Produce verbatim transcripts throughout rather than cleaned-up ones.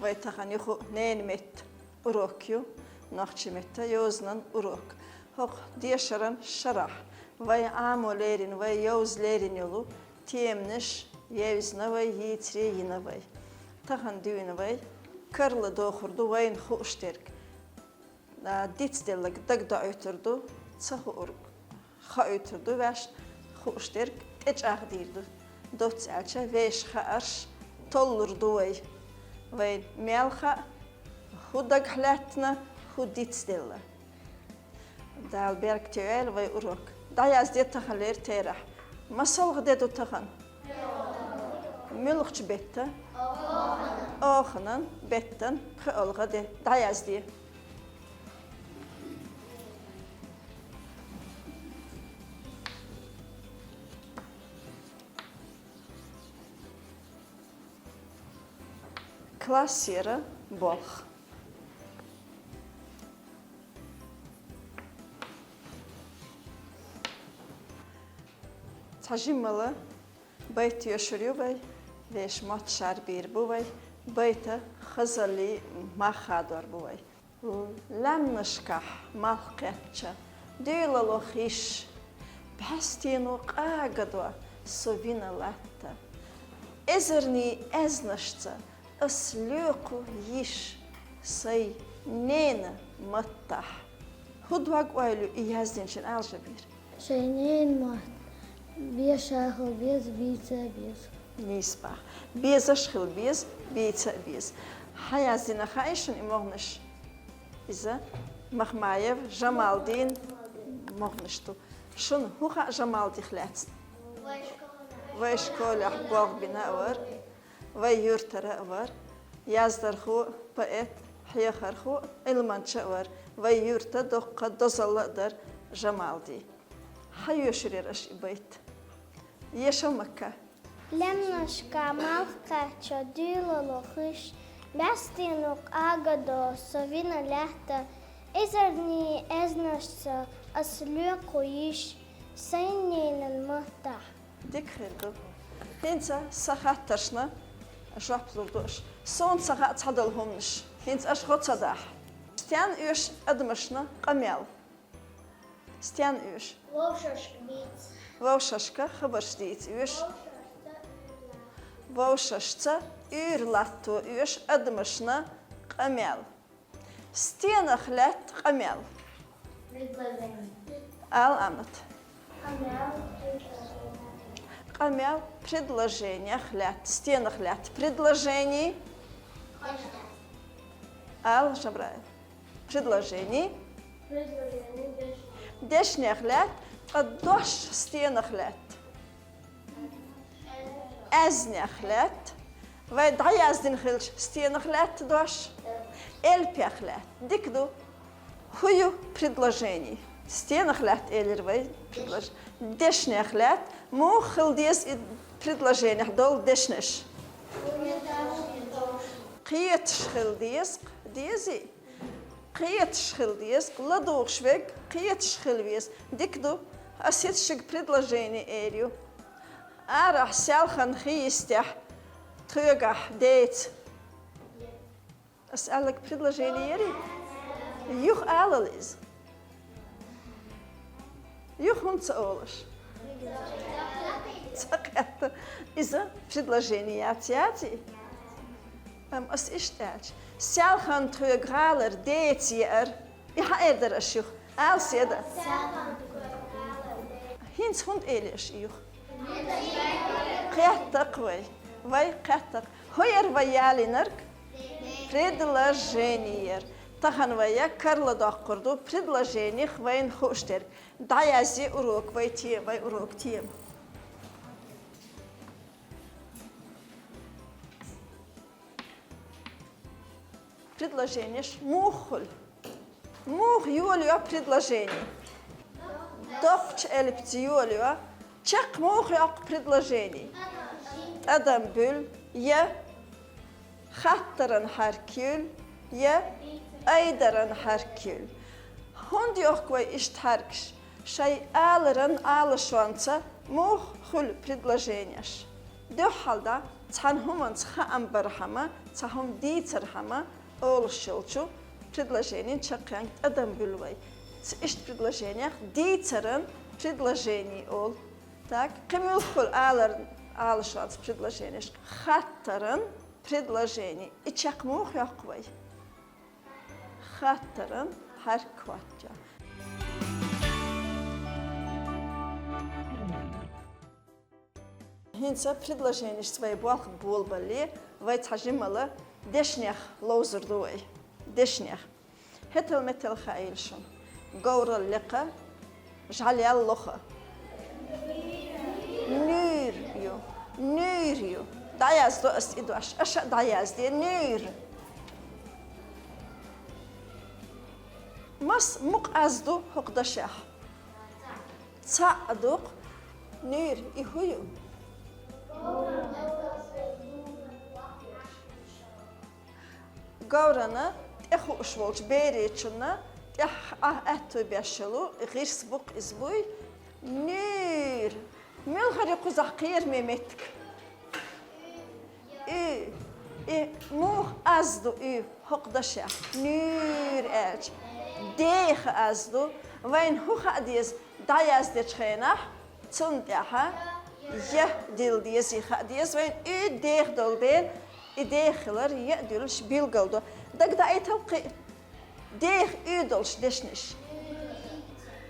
Вай тахан юха ненан метта урок ю, нохчийн метта йозанан урок. ХӀокху дешаран шарахь вай Ӏамо лерина, вай йовза лерина йолу теманаш евзина вай, йийцаре йина вай. Тахан дуьйна вай карладохур ду вайна хууш дерг. А, дицделларг дагадоуьйтур ду, ца хуург хоуьйтур ду, ваьш хууш дерг тӀечӀагӀдийр ду. Доцца аьлча, вешан хаарш толлур ду вай. Вайна мел хаьа, хӀун дагахь лаьттина, хӀун дицделла. Дала беркате йойла вай урок. ДӀаязде таханлера терахь. МасалгӀа де ду тахана? Муьлхачу беттан? Оханан беттан пхоьалгӀа де. ДӀаязде. Классера болх. Цхьа жимма байт йоьшур ю вай, вешан мотт шарбийр бу вай, байтан хазаллин мах хадор бу вай. Лаьмнашкахь малх кхетча, дуьйлало хиш, бӀаьстено къагадо со вина латта. Эзарнийн аьзнашца ас лоькху йиш сайн ненан маттахь. ХӀун дог-ойла ю и яздинчун, ала, Жабир? Шайн ненан мотт. Беша хила беза, бийца а беза. Нийса боху. Безаш хила беза, бийца а беза. Хьан яздина хаьий шуна и могӀанаш? Иза Махмаев Жамалдин могӀанаш ду. Шуна хӀун хаьа Жамалдих лаьцна? Вай школехь болх бина а вара, вай юьртара а вара, яздархо а, поэт, хьехархо а, Ӏилманча а вара, вай юьртан доккха дозалла а дара Жамалди. Хьан йоьшур яра аша и байт? Еша, Макка. Лаьмнашкахь малх кхетча, дуьйлало хиш, бӀаьстено къагадо со вина латта. Эзарнийн аьзнашца ас лоькху йиш сайн ненан маттахь. Дика хир ду. ХӀинца сан хаттаршна жоп лур ду аша. Суна ца хаьа цхьадолу хӀуманаш. ХӀинца аша гӀо ца дахь. Стенна оьшу адамашна къамел? Стенна оьшу? Вовшашка бийца. Вовшашка хабарш дийца оьшу. Вовшашца уьйр латто оьшу адамашна къамел. Стенах лаьтта къамел? Предложени. Ала, Аминат. Къамел предложенех лаьтта. Стенах лаьтта предложени? Ала, Жабраил. Предложени? Предложени дешнех. Дешнех лаьтта, ткъа дош стенах лаьтта? Аьзнех лаьтта. Вай дӀаяздина хилча, стенах лаьтта дош? Элпех лаьтта. Дика ду. ХӀун ю предложени? Стенах лаьтта элира вай предлож-, дешнех лаьтта. Муха хила деза и предложенехь долу дешнаш? Кхеташ хила деза, дезий? Кхеташ хила деза, ладугӀуш верг кхеташ хила веза. Дика ду, ас хӀинца шуьга предложени эр ю. Арахь селхана хи йистехь, тхоьгахь деца. Ас аьлларг предложени ярий? Юха алал иза. Юха хӀунда ца олуш? Ца кхетта. Иза предложени яц, яций? Амма ас иштта аьлча, селхана тхоьга гӀалара деца еара. И хьан эр дара аша юха? Ала, Седа. ХӀинца хӀунда элира аша и юха? Кхетта-кх вай. Вай кхетта-кх. ХӀун яра вай ялийнарг? Предложени яра. Тахана вай карладоккхур ду предложенех вайна хууш дерг. ДӀаязъе урок вай те-, вай урок тема. Предложенеш муха хуьлу? Муха йолайо предложени? Доккхачу элпаца йолайо. Чекх муха йоккху предложени? ТӀадам буьллу, я хаттаран хьаьрк юьллу, я айдаран хьаьрк юьллу. ХӀунда йохку вай иштта хьаьркаш? Шайн аларан алашонца муха хуьлу предложенеш? Дуьххьал дӀа цхьан хӀуманца хаам бархьама, цхьа хӀума дийцархьама олуш йолчу предложенин чаккхенга тӀадам буьллу вай. Ц-, иштта предложенех дийцаран предложени олу. Так, кхин муьлхха хуьлу алар-, алашонца предложенеш? Хаттаран предложени. И чекх муха йоккху вай? Хаттаран хьаьрк хӀоттайо. ХӀинца предложенешца вай болх болабале, вай цхьа жимала дешнех ловзур ду вай. Дешнех. ХӀетал-метал хаийла шуна. Говрал лекха, жӀаьлел лоха. Нуьйр ю. Нуьйр ю. ДӀаяздо ас и дош. Аша а дӀаязде. Нуьйр. Маса мукъа аз ду хӀокху дашехь? Цхьаъ ду-кх. Нуьйр, и хӀун ю? Говрана тӀе хууш волчу беречунна тӀехь Ӏа аьтту беш йолу гӀирс бу-кх иза буй? Нуьйр! Муьлхара ю кхузахь кхераме меттиг? Уьй, и муха аз ду уьй хӀокху дашехь? Нуьйр аьлча, деха аз ду. Вайна хӀун хаа деза дӀаяздечу хенахь? Цунна тӀехь я дилла дезий хаа деза вайна, уьй деха долу дела, и деха хилар я а дуьллуш билгал до. Дагадаийтал кхин а деха уьй долуш дешнаш.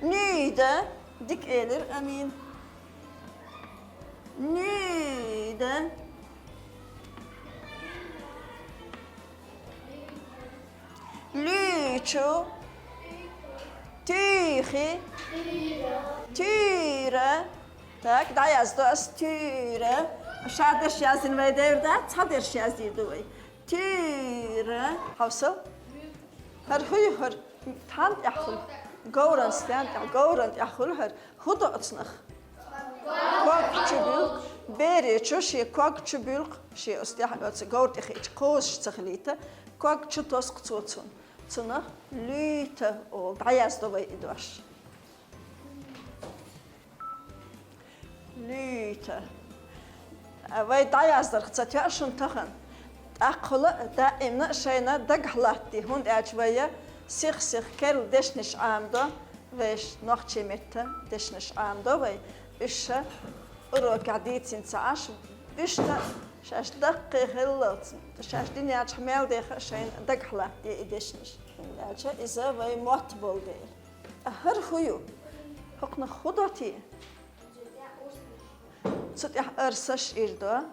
Нуьйда, дика элира Амина. Нуьйда. Луьйчу. Туьйхи. Туьйра. Так, дӀаяздо ас туьйра. Ша дерш яздина вай девр дац, цхьа дерш яздийр ду вай. Туьйра. Хьовсал. ХӀара хӀун ю хӀара? Тхан тӀехь хуьлу. Говран стен тӀехь, говран тӀехь хуьлу хӀара. ХӀун до оцунах? Ког чу буьлкху. Бере чу шен ког чу буьлкху, шен оцу тӀехь, оцу говр тӀе хиъча кхозуш ца хилийта, ког чу тосху цо цунна. Цунах луьйта олу. ДӀаяздо вай и дош. Луьйта. Вай дӀаяздарх ца тоьа шуна тахана. ТӀаккха хӀула а даимна а шайна дагахь латтий, хӀунда аьлча вай сих-сиха керла дешнаш Ӏамадо, вайша нохчийн меттан дешнаш Ӏамадо вай. Уьш ша урокехь дийцина ца Ӏаш, уьш ша шаьш даккхий хиллалц, шаьш динечохь мел деха а шайна дагахь латтий и дешнаш. ХӀунда аьлча иза вай мотт болу дела. ХӀара хӀун ю? ХӀокхунах хӀун до те? Цу тӀехь арсаш ир до.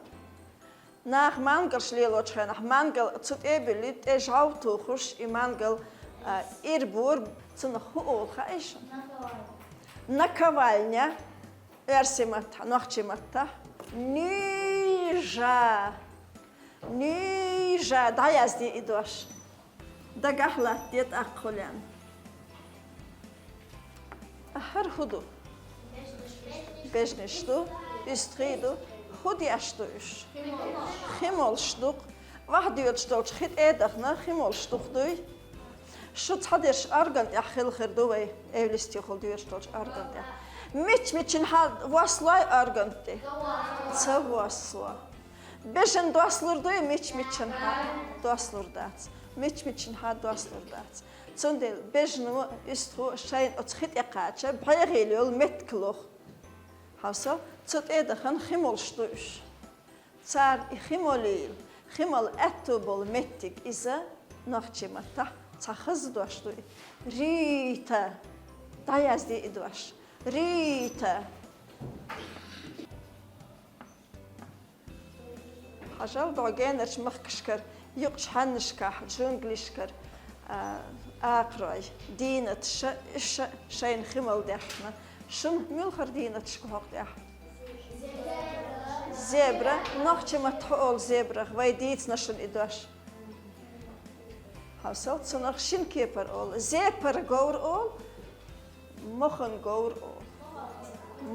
Наха мангалш лелочу хенахь, мангал цу тӀе а буьллий, тӀе жӀов тухуш, и мангал, а, ир бора, цунах хӀун олу хаьий шуна? Наковальня. Оьрсийн маттахь, нохчийн маттахь. Нуьйжа. Нуьйжа. ДӀаязде и дош. Дагахь латтаде тӀаккха хӀуллен. ХӀара хӀун ду? Бежнаш ду, уьстагӀий ду. ХӀун деш ду уьш? Хи молуш ду-кх. Ваха доьдуш долчу хи тӀе а дахана, хи молуш ду-кх дуй? Шу цхьадерш орган тӀехь хилла хир ду вай, эвлистехула доьдуш долчу орган тӀехь. Мичча-миччанхьа вослой орган тӀе? Ца восло. Бежан дослур дуй, мичча-миччанхьа дослур дац. Мичча-миччанхьа дослур дац. Цундела бежано, уьстагӀо шайна оцу хи тӀе кхача, бӀегӀийла йолу меттиг лоху. Хьовсал, цу тӀе а дахана хи молуш ду уьш. Цара и хи молийла, хи мала аьтту болу меттиг иза нохчийн маттахь цхьа хаза дош ду и. Рита. ДӀаязде и дош. Рита. Хьажал, дӀо генарчу махкашкара, юкъачу хьаннашкахь, джунглишкара, а, акхарой, дийнаташ, уьш шайна хи мала даьхна. Шуна муьлхара дийнаташ ду хӀокху тӀехь? Зебра. Нохчийн маттахь хӀун олу зебрах? Вай дийцина шуна и дош. Хьовсал, цунах шина кепара олу. Зепара говр олу, мохана говр олу.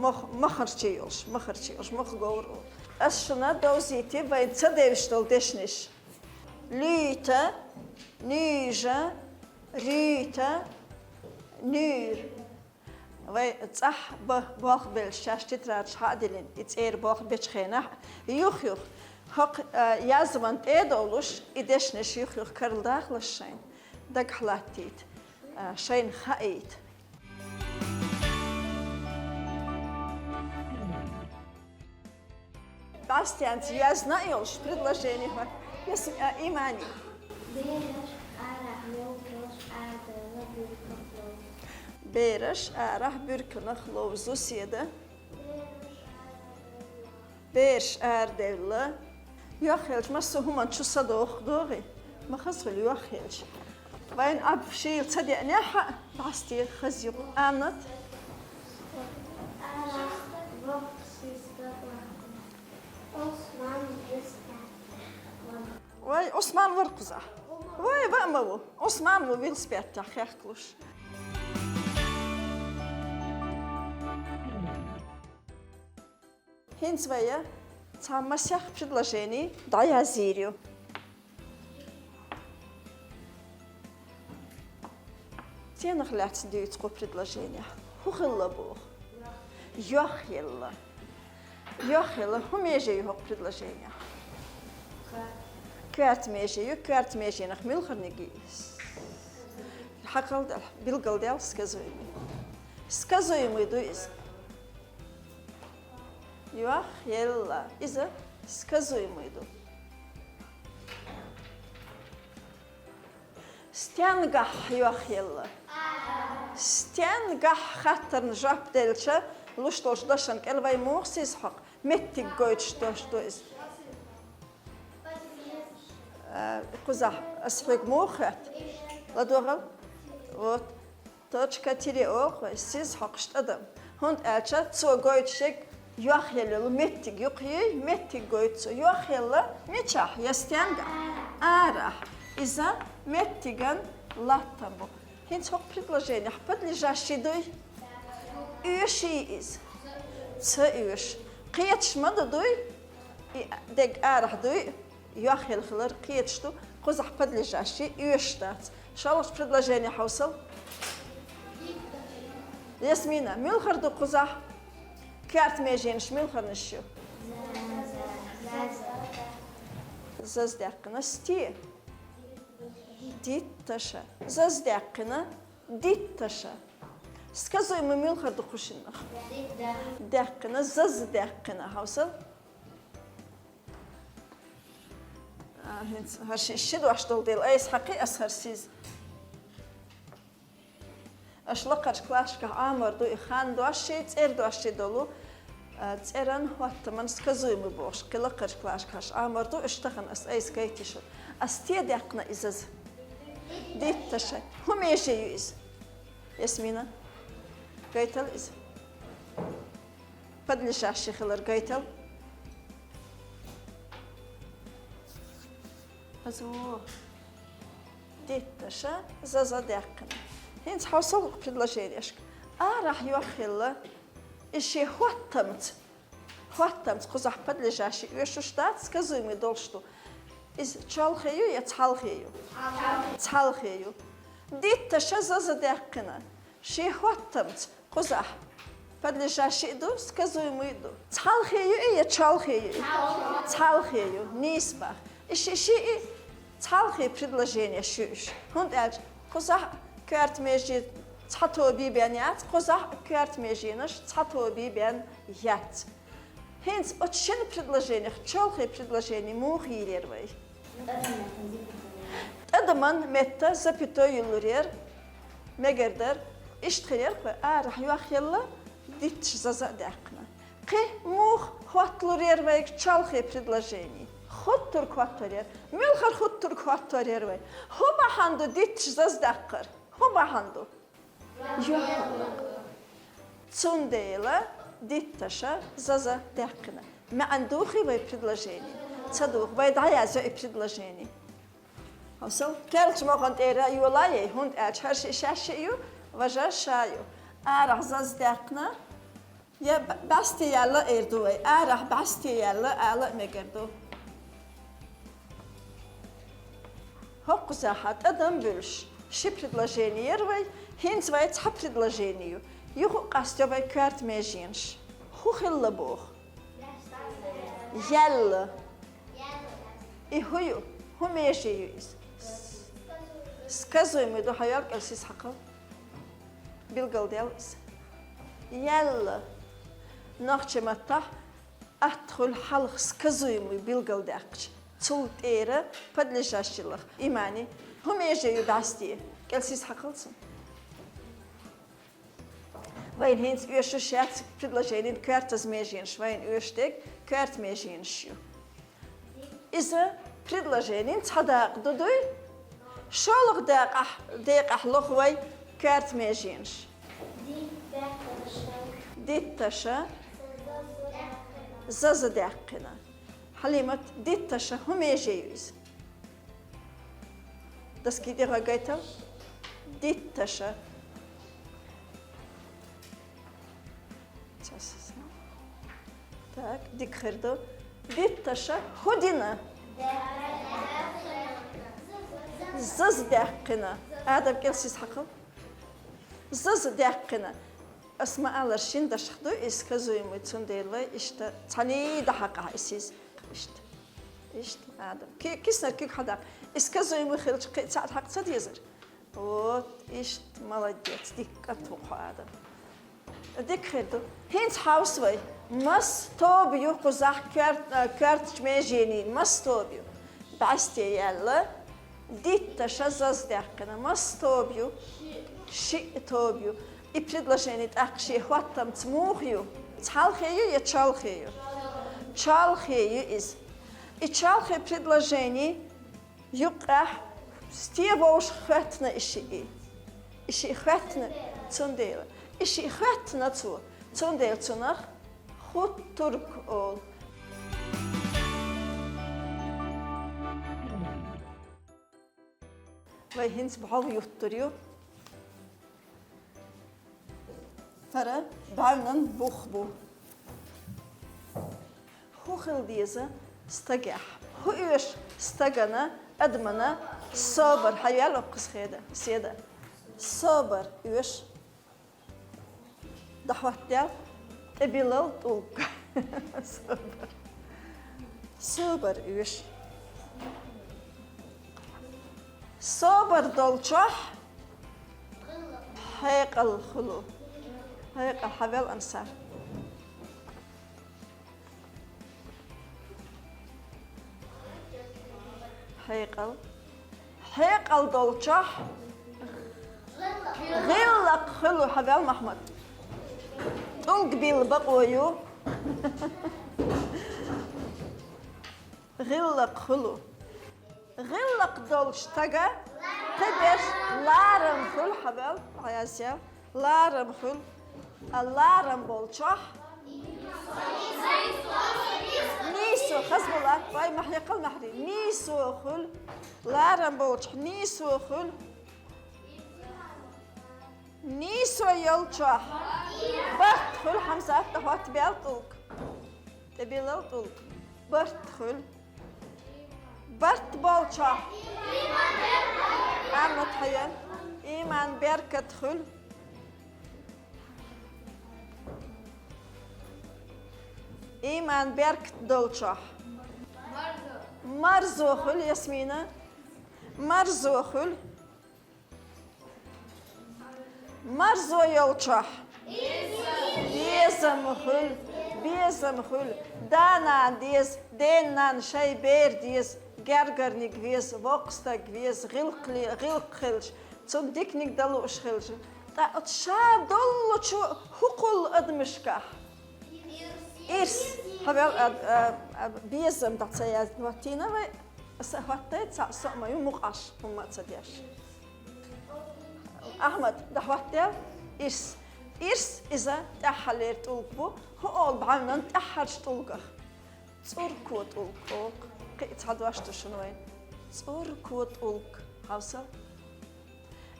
Мох-, махарчий йолуш, махарчий йолуш, маха говр олу. Ас шуна довзийти вайн ца девзаш долу дешнаш. Луьйта, нуьйжа, руьйта, нуьйр. Вай цӀахь бан болх беллача шаьш тетрадаш хьа а диллина, и цӀера болх бечу хенахь, юх-юха хӀокху, а, язбан тӀе а довлуш, и дешнаш юх-юха карладахалаш шайна, дагахь латтийта, а, шайна хаийта. БӀаьстенца йоьзна а йолуш предложени хӀо. Ясми-, а, Имани. Бераш арахь йолчу арадевлла буьрканах ловзу. Бераш арахь буьрканах ловзу, Седа. Бераш арадевлла. Йохъелча массо а хӀуманна чу са доху догӀий? Ма хаза хуьлу йохъелча. Вайна Ӏаб шийла ца деанехь а, бӀаьсте хаза ю-кх, Аминат. Вай, Ӏусман вара кхузахь. Вай, ва а ма ву. Ӏусман ву велосипедехь хехкалуш. ХӀинца вай цхьа масех предложени дӀаязйийр ю. Ценах лаьцна дуьйцу кху предложенехь? ХӀун хилла боху? Йохъелла. Йохъелла. ХӀун меже ю хӀокху предложенехь? Коьрта меже ю. Коьрта меженах муьлхарниг ю иза? Хьакхал дел-, билгалдел сказуемый. Сказуемый ду иза. Йохъелла. Иза сказуемый ду. Стенгахь йохъелла? Стенгахь хаттарна жоп делча, луш долчу дашан кӀел вай муха сиз хьокху? Меттиг гойтуш дош ду иза. Э, кхузахь ас хьоьга муха хоьтту? ЛадогӀал. Вот. Точка, тире оха вай, сиз хьокхуш тӀадам. ХӀунда аьлча цо гойтуш ерг йохъелла йолу меттиг юкъа юй, меттиг гойту цо. Йохъелла мичахь, я стенгахь? Арахь. Иза меттиган латтам бу. ХӀинца хӀокху предложенехь подлежащий дуй? Оьший иза? Ца оьшу. Кхеташ ма ду дуй? И дег арахь дуй? Йохъелла хилар кхеташ ду, кхузахь подлежащий оьшуш дац. ШолгӀачу предложени хьовсал. Ясмина, муьлхара ду кхузахь? Коьрта меженаш муьлхарнаш ю? Заза даьккхина сте? Дитташа. Заза даьккхина дитташа. Сказуемый муьлхара ду кху шиннах? Даьккхина, заза даьккхина. Хьовсал. А, хӀинца хӀара ши, ши дош долу дела, айса хьакхи ас хӀара сиз. Аша лакхарчу классашкахь Ӏамор ду и хан дошший, цӀер дошший долу, а, цӀеран хӀоттаман сказуемый бохуш, кхин лакхарчу классашкахь аша Ӏамор ду, аша тахана ас айса гайтиша. Ас те даьккхина иза заза? Дитташа. ХӀун меже ю иза? Ясмина, гайтал иза. Подлежащий хилар гайтал. Азу. Дитташа заза даьккхина. ХӀинца хьовсал предложенешка. Арахь йохъелла, и шен хӀоттамца. ХӀоттамца кхузахь подлежащий оьшуш дац, сказуемый долуш ду. Иза чолхе ю я цхьалхе ю? Цхьалхе ю. Дитташа заза даьккхина. Шен хӀоттамца кхузахь подлежащий ду, сказуемый ду. Цхьалхе ю и я чолхе ю и? Цхьалхе ю, нийса бах. И ши, ши и цхьалхе предложенеш ю уьш. ХӀунда аьлча кхузахь коьрта меже цхьа тоби бен яц, кхузахь коьрта меженаш цхьа тоби бен яц. ХӀинца оцу шина предложенех чолхе предложени муха йийр яра вай? ТӀадаман метта запятой юллур яра, мегар дара, иштта хир яра-кх вай, арахь йохъелла, дитташ заза а даьккхина. Кхин муха хӀотталур яра вайга чолхе предложени? ХӀуттург хӀоттор яра. Муьлхара хӀуттург хӀоттор яра вай? ХӀун бахьана ду дитташ заза даккхар? ХӀун бахьана ду? Йохъелла. Цундела дитташа заза даьккхина. МаьӀна духий вай предложени? Ца духу. Вай дӀаязйо и предложени. Хьовсал, керлачу могӀан тӀера йолаяй, хӀунда аьлча хӀара шиъ шаьш шиъ ю, важа ша ю. Арахь заза даьккхина, я б-, бӀаьсте яьлла эр ду вай, арахь бӀаьсте яьлла ала а мегар ду. ХӀокхузахьа тӀадам буьлуш ши предложени яра вай, хӀинца вай цхьа предложени ю. Юха а къастайой вай коьрта меженаш. ХӀун хилла боху? Яьлла. И хӀун ю? ХӀун меже ю иза? Сказуемый ду, хьайоьлла кӀел сиз хьакхал. Билгалдаьлла иза. Яьлла. Нохчийн маттахь атта хуьлу хьалха сказуемый билгалдаьккхича, цул тӀера подлежащий лаха. И маьӀна. ХӀун меже ю дӀасте? КӀел сиз хьакхал цунна. Вайна хӀинца оьшуш яц предложенин коьртаза меженаш, вайна оьшуш дерг коьрта меженаш ю. Иза предложенин цхьа дакъа ду дуй? ШолгӀа дакъахь, декъахь лоху вай коьрта меженаш. Дитташа. Заза даьккхина. Хьалимат, дитташа хӀун меже ю иза? Доски тӀехь гайтал. Дитташа. Так, дика хир ду. Дитташа хӀун дина? Заза даьккхина. Адам, кӀел сиз хьакхал. Заза даьккхина. Ас ма-аллара, шина дашах ду иза сказуемый, цундела вай иштта цхьаьний дӀахьакха иза. Иштта. Иштта, Адам. Ки-, киснар куьг хьадаккха. Иза сказуемый хилча кхин а цхьаъ хьакха ца дезара? Вот, иштта, молодец, дика кӀант ву хьо, Адам. Дика хир ду. ХӀинца хьовса вай. Маса тоба ю кхузахь коьрт-, а, коьртачу меженийн? Маса тоба ю? ДӀасте яьлла. Дитташа заза даьккхина. Маса тоба ю? Шиъ тоба ю. И предложени тӀаккха шен хӀоттамца муха ю? Цхьалхе ю я чолхе ю? Чолхе ю иза. И чолхе предложени юккъехь стен вовшах хоьттина и шиъ? И шиъ хоьттина, цундела. И шиъ хоьттина цо, цундела цунах хуттург олу. Вай хӀинца бӀов юттур ю. ХӀара бӀаьвнан бух бу. ХӀун хила деза стагехь? ХӀун оьшу стагана, адамана собар? Хьайоьлла оккхуза хеда, седа. Собар оьшу. ДӀахӀоттадаьлла, тӀебиллал тӀулг. Собар. Собар оьшу. Собар долчохь хьекъал хуьлу. Хьекъал, хьавел, Ансар. Хьекъал. Хьекъал долчохь гӀиллакх хуьлу, хьавел, Махьмад. ТӀулг билла бакъо ю. ГӀиллакх хуьлу. ГӀиллакх долчу стага кхиберш ларам хуьлу, хьавел, Ӏазъял, ларам хуьлу. А ларам болчохь нийсо, хаза була, вай, ма хьекхал, Махьри, нийсо хуьлу. Ларам болчохь нийсо хуьлу. Нийсо йолчохь барт хуьлу, Хьамзат, дӀахӀоттабел тӀулг. ТӀебиллал тӀулг. Барт хуьлу. Барт болчохь. Амма тхьаен. Ийман, беркат хуьлу. Ийман, беркат долчохь. Марзо хуьлу, Ясмина. Марзо хуьлу. Марзо йолчохь. Безам хуьлу, безам хуьлу. Да-нана деза, ден-нана шайн бер деза, гергарниг веза, воккха стаг веза, гӀиллакх ле-, гӀиллакх хилча, цунна диканиг дан лууш хилча. Ткъа оцу ша доллучу хӀокхул адамашкахь ирс, хьавел, а, а, а, безам дӀа ца яздина, хӀоттийна вай? Аса хӀоттай, цхьаъ со а ма ю, мукъаш хӀумма а ца деш. Ахьмад, дӀахӀоттаел ирс. Ирс иза тӀаьххьалера тӀулг бу, хӀун олу бӀаьвнан тӀаьххьарчу тӀулгах? ЦӀурко тӀулг олу. Кхин а цхьа дош ду шуна вайн. ЦӀурко тӀулг. Хьовсал.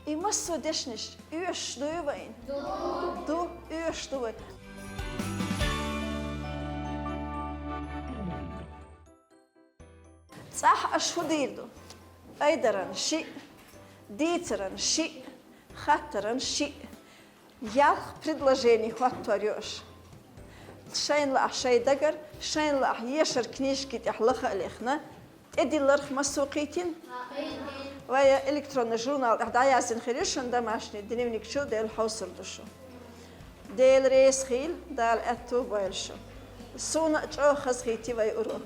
И массо а дешнаш оьшуш дуй вайна? Ду. Ду, оьшуш ду вай. ЦӀахь аша хӀун дийр ду? Айдаран шиъ, дийцаран шиъ, хаттаран шиъ. Ялх предложени хӀоттор ю аша. Шайна лаахь шай дагара, шайна лаахь ешар книжки тӀехь лаха а лехна, тӀедилларх массо а кхийтина? Вай электронный журнал тӀехь дӀаяздина хир ю шун домашний дневник чу, Дела хьовсур ду шу. Дела реза хийла, Дала аьтту а бойла шу. Суна а чӀогӀа хазахийти вай урок.